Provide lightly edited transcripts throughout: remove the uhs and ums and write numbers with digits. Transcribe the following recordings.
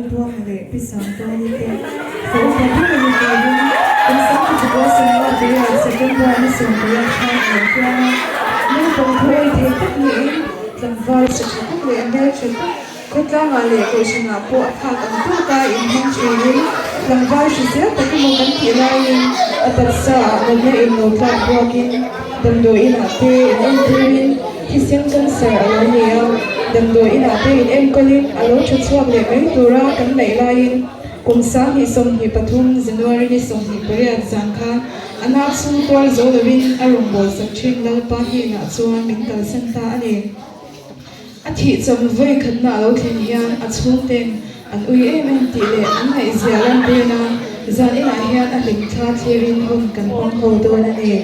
Buanga leh Pi Sangtawni te fa upa ber a ni turin kum 30 Sanglateia September ni 18 khan a lo piang a. Naupang thu ei thei tak niin tlangval hre tha tak leh hmeltha tak khawtlangah leh kohhranah pawh a phak ang tawka inhmang thinin tlangval hrisel tak emaw kan tih laiin a taksa ah natna inlo tlak buakin damdawiinah te inentirin Thisen cancer a lo ni a, damdawi inah te in enkawlin a lo tha chhuak leh mai tura kan neih laiin kum 2023 January ni 28 zan khan a nak chhung tuar zo lovin a rawn bawl sak thin Lalpa hnenah chuan min kalsan ta a ni. A thih chawm vawi khatna a lo thlen hian a chhungten an ui em em tih leh an ngaihzia lantir nan zan inah hian a hlimthla thlirin hun kan hmang ho dawn a ni.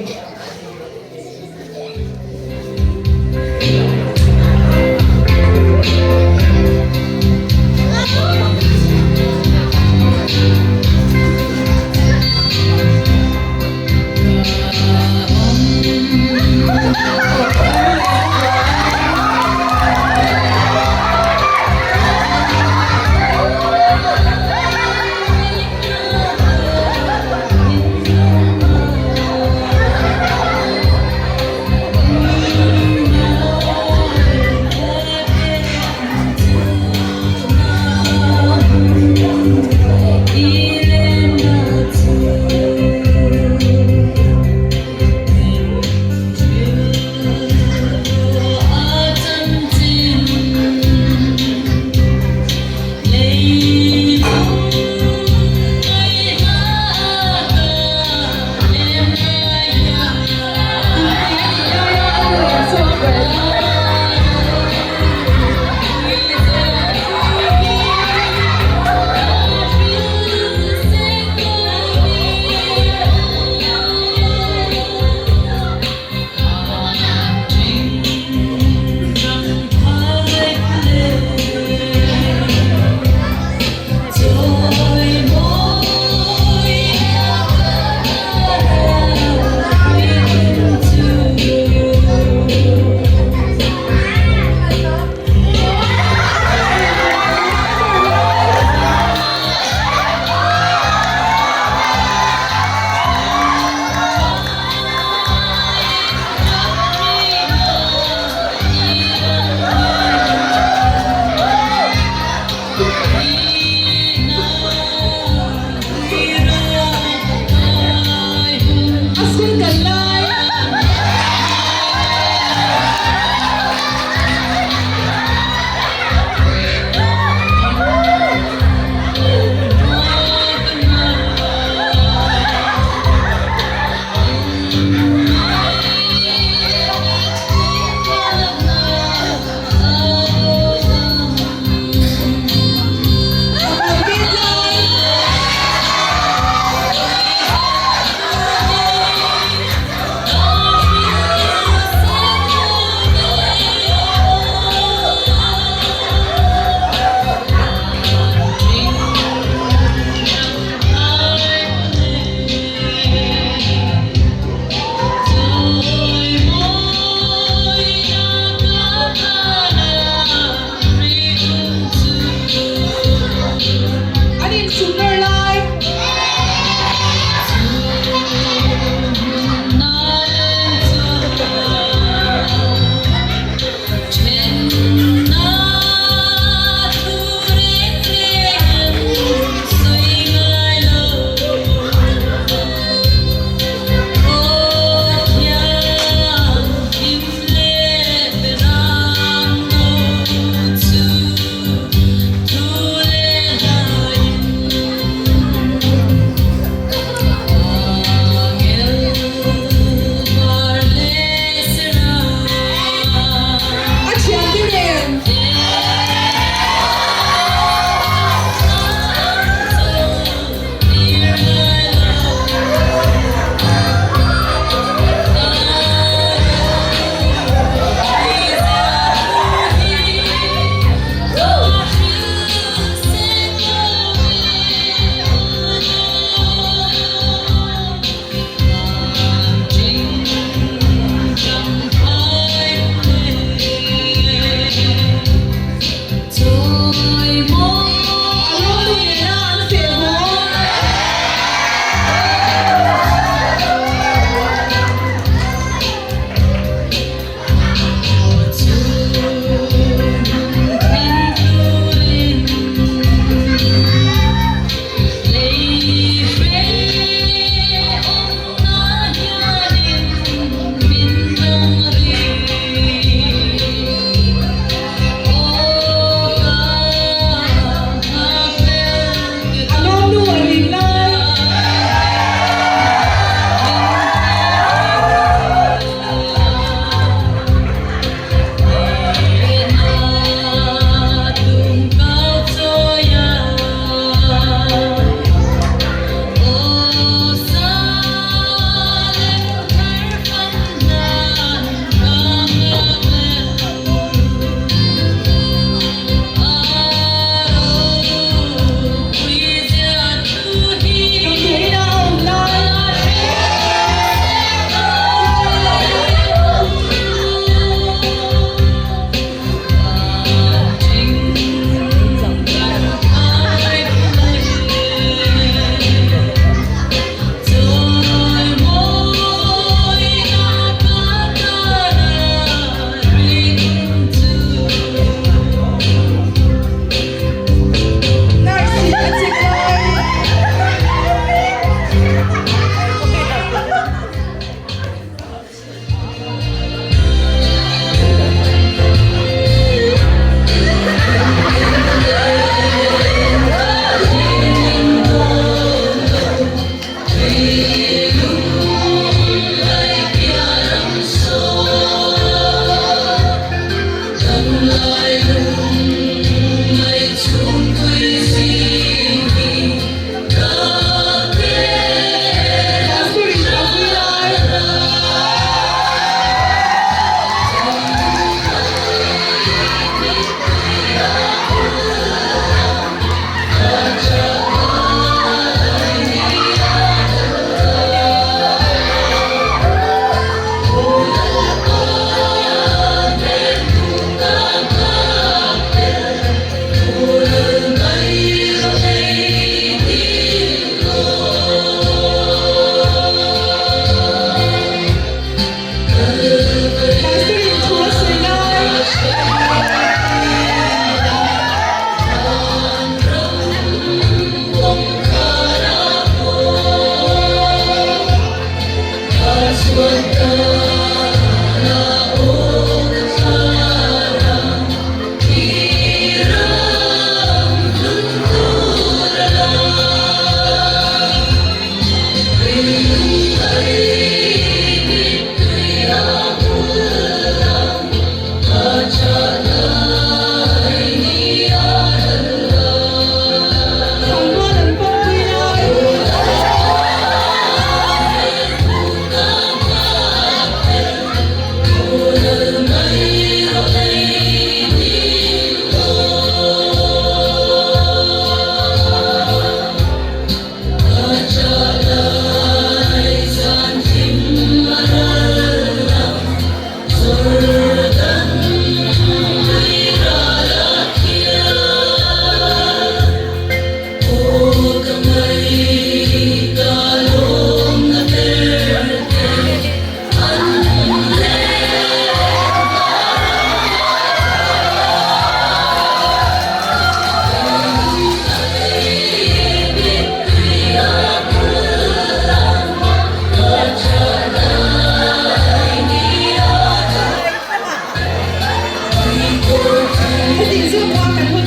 Heti zut a kan hun.